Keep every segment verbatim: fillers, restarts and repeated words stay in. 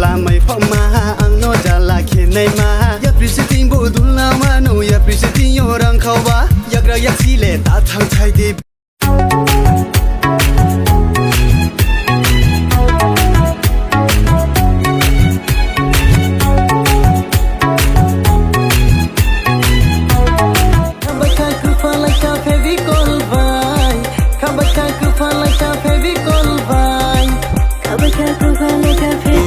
Amai phokma ang no jala khenai ma. Yapri sitting bo dulna mano, yapri sitting yo rang khao ba. Yagra yaksi le ta thang thai de. Kabai kha kwpha lai kha Fevicol bai. Kabai kha kwpha lai kha Fevicol bai. Kabai kha kwpha lai kha Fe-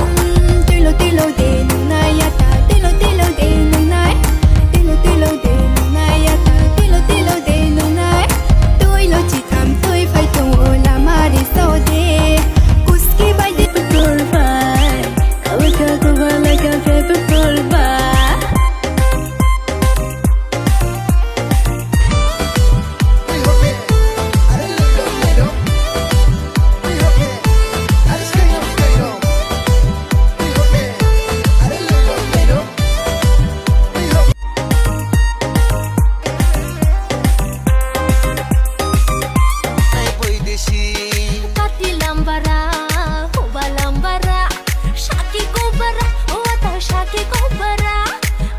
Mm, tilo tilo de nungnai ya ta, tilo tilo de nungnai. Tilo tilo de nungnai ya ta, tilo tilo de nungnai. Tilo chi Tam twi phai tongo lama ri sode. Kuski bai de pepper bai. Kawi ka ko ba lai ka pepper bai. Kati lambara, huba lambara, saki kobara, wata saki kobara.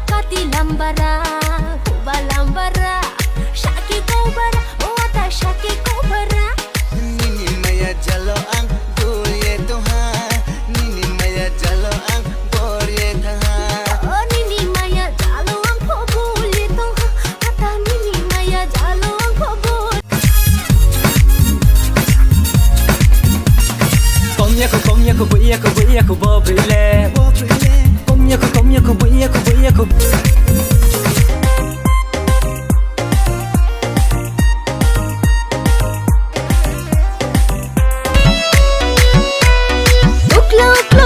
Kati lambara, huba lambara, saki kobara, wata saki kobara. Nini maya jalo ang dulye tongha, nini maya jalo ang borye tongha. O nini maya jalo ang pho bulye tongha, ata nini maya jalo ang pho bul- Kom yako, kom yako, bui yako, bui yako, bo bui le. Kom yako, kom yako, bui yako, bui yako. Uklo, uklo.